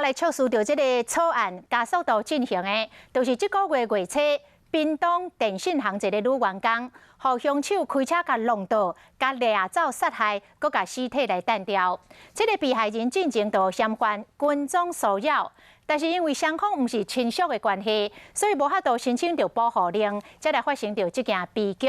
來測試著這个草案加速度進行的，就是這個月月初，屏東電信行一个女員工，予兇手開車共弄倒，共掠走殺害，閣共屍體來擲掉。這个被害人進前就嫌犯跟蹤騷擾，但是因為雙方毋是親屬的關係，所以無法度申請著保護令，才來發生著這件悲劇。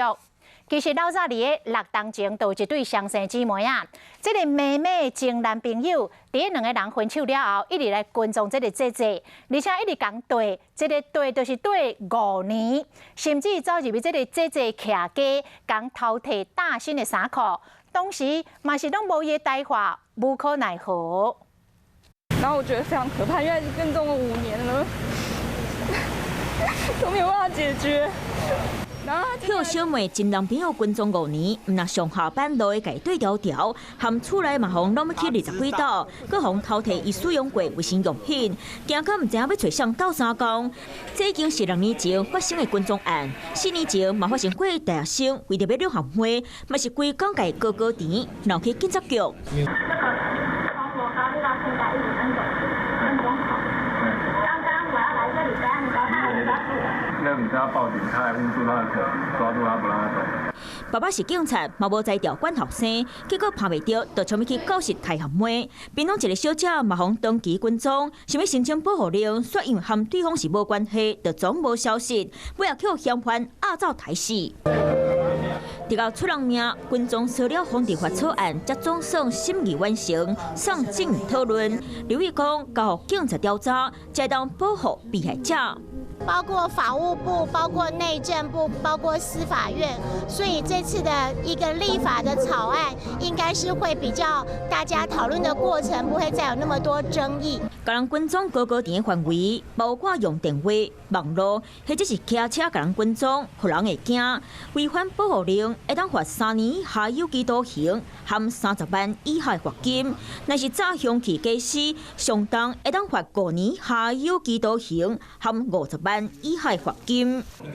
其實老早佇咧六冬前，就有一對雙生姊妹仔，這个妹妹前男朋友佇咧兩个人分手了後，一直來跟蹤這个姐姐，而且一直共綴，這个綴就是綴5年，甚至走入去這个姐姐徛家，共偷提搭新的衫褲，當時嘛是攏無伊的代話，無可奈何。然後我覺得非常可怕，因為跟蹤了5年了，都沒有辦法解決。予小妹前男朋友跟蹤5年，毋但上下班路會共綴牢牢，含厝內嘛予弄欲去二十幾度，閣予偷提伊使用過衛生用品，驚到毋知影欲揣誰鬥相共。這已經是6年前發生的跟蹤案，4年前嘛發生過大學生為著欲兩項花，嘛是規工共高高甜，鬧去警察局。剛剛我要來這裡辦的時候，他還抓住我。那你叫他報警，他還捂住他的口，抓住他不讓他走。爸爸是警察，嘛無才調管後生，結果拍袂著，就衝入去告訴太後妹。屏東一个小姐嘛予長期跟蹤，想欲申請保護令，卻因為和對方是無關係，就總無消息，尾仔予嫌犯押走刣死。直到出人命，跟蹤騷擾防治法草案才總算審議完成，送眾議討論。立委講交予警察調查，才當保護被害者。包括法務部、包括內政部、包括司法院，所以這次的一個立法的草案，應該是會比較大家討論的過程，不會再有那麼多爭議。共人跟蹤高高甜的範圍，包括用電話、網路，或者是騎車共人跟蹤，予人會驚。違反保護令，會當罰3年以下有期徒刑，含30萬以下罰金。若是詐凶器家私，上重會當罰5年以下有期徒刑，含50萬以下罰金。